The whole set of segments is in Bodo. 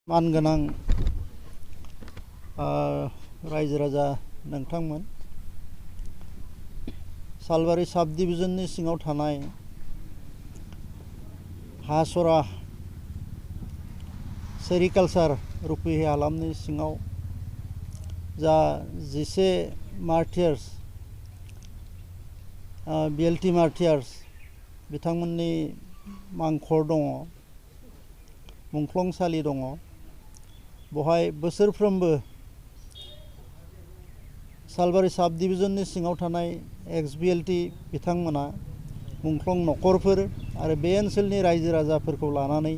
मानगोनां रायजो राजा नोंथांमोन सालबारि साब डिभिजननि सिङाव थानाय हासरा सेरिकालचार रुपहि हालामनि सिङाव जा 11 मार्टियार्स बिएलटि मार्टियार्स बिथांमोननि मांखर दङ, मुंख्लंसालि दङ। बहाय बोसोरफ्रोमबो सालबारि साब डिभिजननि सिङाव थानाय एक्स बिएलटि बिथांमोना मुंख्लं नखरफोर आरो बे ओनसोलनि रायजो राजाफोरखौ लानानै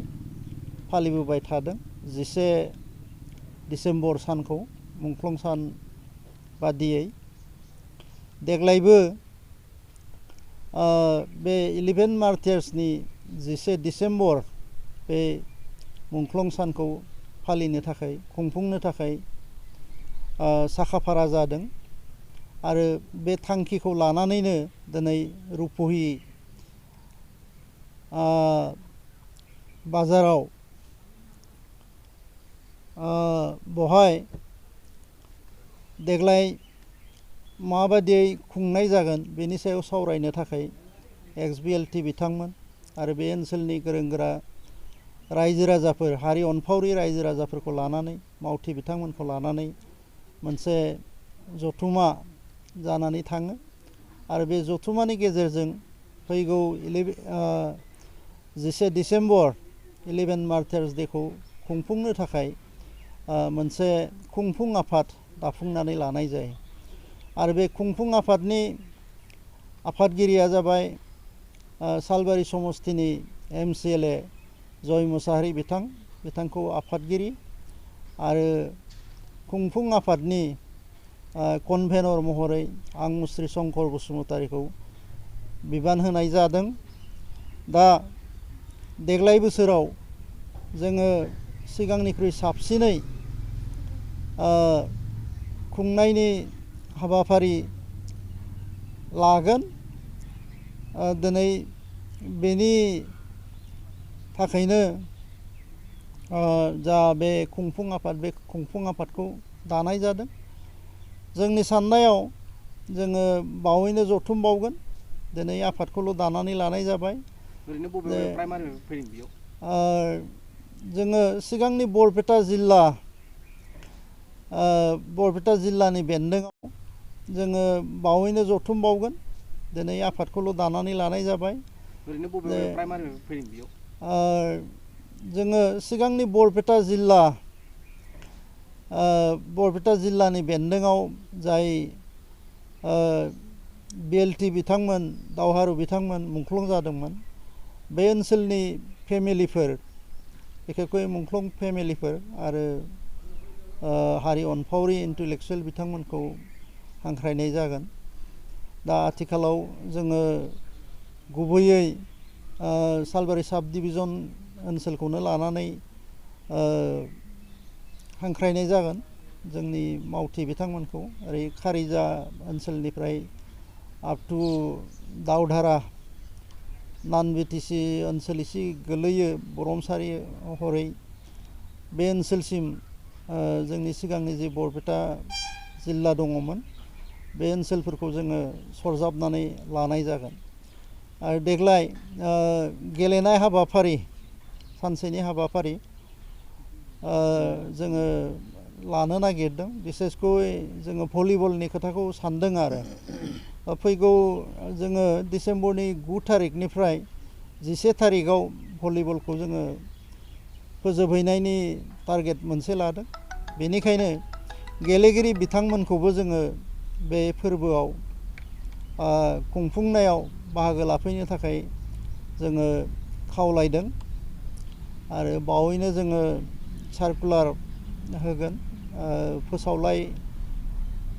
फालिबोबाय थादों 11 डिसेम्बर सानखौ मुंख्लं सान बादियै। देग्लायबो बे 11 मार्टियार्सनि 11 डिसेम्बर बे मुंख्लं सानखौ फालिनो थाखाय खुंफुंनो थाखाय साखाफारा जादों आरो बे थांखिखौ लानानैनो दिनै रुपहि बाजाराव बहाय देग्लाय माबादियै खुंनाय जागोन बेनि सायाव सावरायनो थाखाय एक्स बिएलटि बिथांमोन आरो बे ओनसोलनि गोरों गोरा रायजो राजाफोर हारि अनफावरि रायजो राजाफोरखौ लानानै मावथि बिथांमोनखौ लानानै मोनसे जथुमा जानानै थाङो आरो बे जथुमानि गेजेरजों फैगौ 11 डिसेम्बर 11 मार्टियार्स डेखौ खुंफुंनो थाखाय मोनसे खुंफुं आफाद दाफुंनानै लानाय जायो आरो बे खुंफुं आफादनि आफादगिरिया जाबाय सालबारि समस्तिनि MCLA जय मुसाहारि बिथांखौ आफादगिरि आरो खुंफुं आफादनि कनभेनर महरै आं मुस्रि शंकर बसुमतारीखौ बिबान होनाय जादों। दा देग्लाय बोसोराव जोङो सिगांनिख्रुइ साबसिनै खुंनायनि हाबाफारि लागोन। दिनै बेनि थाखायनो जा बे खुंफुं आफाद बे खुंफुं आफादखौ दानाय जादों। जोंनि साननायाव जोङो बावैनो जथुमबावगोन। दिनै आफादखौल' दानानै लानाय जाबाय। ओरैनो बबे प्राइमारि फैदों बेयाव? जोङो सिगांनि बरपेटा जिल्लानि बेन्दोङाव जोङो बावैनो जथुमबावगोन। दिनै आफादखौल' दानानै लानाय जाबाय। ओरैनो बबे प्राइमारि फैदों बेयाव? जोङो सिगांनि बरपेटा जिल्लानि बेन्दोङाव जाय बिएलटि बिथांमोन दावहारु बिथांमोन मुंख्लं जादोंमोन बे ओनसोलनि फेमिलिफोर बिखेखै मुंख्लं फेमिलिफोर आरो हारि अनफावरि इन्टेलेक्सुवेल बिथांमोनखौ हांख्रायनाय जागोन। दा आथिखालाव जोङो गुबैयै सालबारि साब डिभिजन ओनसोलखौनो लानानै हांख्रायनाय जागोन जोंनि मावथि बिथांमोनखौ। ओरै खारिजा ओनसोलनिफ्राय आप टु दावधारा नान बिटिसि ओनसोल एसे गोलैयो बरमसारि हरै बे ओनसोलसिम जोंनि सिगांनि जे बरपेटा जिल्ला दङमोन बे ओनसोलफोरखौ जोङो सरजाबनानै लानाय जागोन। आरो देग्लाय गेलेनाय हाबाफारि सानसेनि हाबाफारि जोङो लानो नागिरदों। बिसेसकय जोङो भलिबलनि खोथाखौ सानदों आरो फैगौ जोङो डिसेम्बरनि 9 थारिखनिफ्राय 11 थारिखआव भलिबलखौ जोङो फोजोबहैनायनि टारगेट मोनसे लादों। बेनिखायनो गेलेगिरि बिथांमोनखौबो जोङो बे फोरबोआव खुंफुंनायाव बाहागो लाफैनो थाखाय जोङो खावलायदों आरो बावैनो जोङो सार्कुलार होगोन, फोसावलाय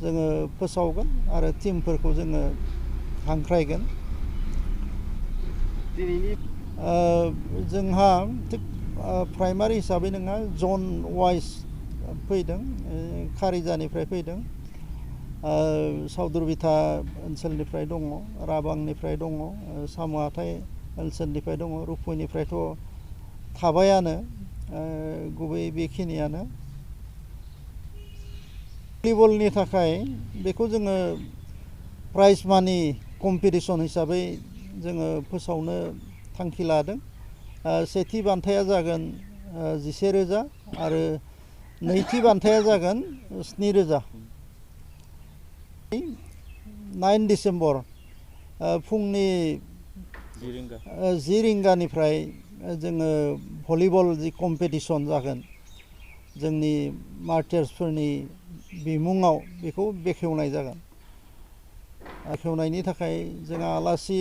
जोङो फोसावगोन आरो टिमफोरखौ जोङो हांख्रायगोन। जोंहा थिग प्राइमारि हिसाबै नङा जन वाइज फैदों। खारिजानिफ्राय फैदों, सावदुरबिथा ओनसोलनिफ्राय दङ, राबांनिफ्राय दङ, साम' हाथाइ ओनसोलनिफ्राय दङ, रुपहिनिफ्रायथ' थाबायानो गुबै बेखिनियानो भलिबलनि थाखाय बेखौ जोङो प्राइज मानि कम्पिटिसन हिसाबै जोङो फोसावनो थांखि लादों। सेथि बान्थाया जागोन 11,000 आरो नैथि बान्थाया जागोन 7,000। 9 डिसेम्बर फुंनि 10 रिंगानिफ्राय जोङो भलिबल जि कम्पिटिसन जागोन जोंनि मार्टियार्सफोरनि बिमुङाव बेखौ बेखेवनाय जागोन। बेखेवनायनि थाखाय जोंहा आलासि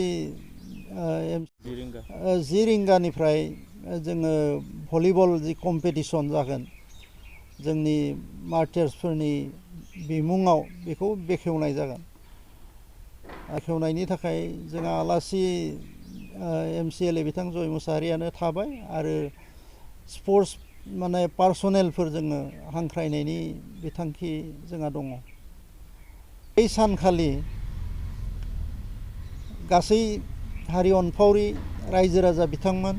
10 रिंगानिफ्राय जोङो भलिबल जि कम्पिटिसन जागोन जोंनि मार्टियार्सफोरनि बिमुङाव बेखौ बेखेवनाय जागोन। बेखेवनायनि थाखाय जोंहा आलासि MCLA बिथां जय मुसाहारियानो थाबाय आरो स्पर्ट्स माने पार्सनेलफोर जोङो हांख्रायनायनि बिथांखि जोंहा दङ। बै सानखालि गासै हारि अनफावरि रायजो राजा बिथांमोन,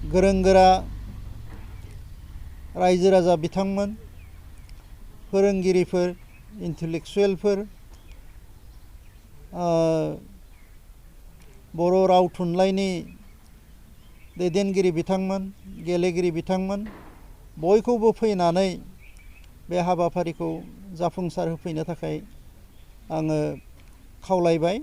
गोरों गोरा रायजो राजा बिथांमोन, फोरोंगिरिफोर, इन्टेलेक्सुवेलफोर, बर' राव थुनलाइनि दैदेनगिरि बिथांमोन, गेलेगिरि बिथांमोन बयखौबो फैनानै बे हाबाफारिखौ जाफुंसार होफैनो थाखाय आङो खावलायबाय।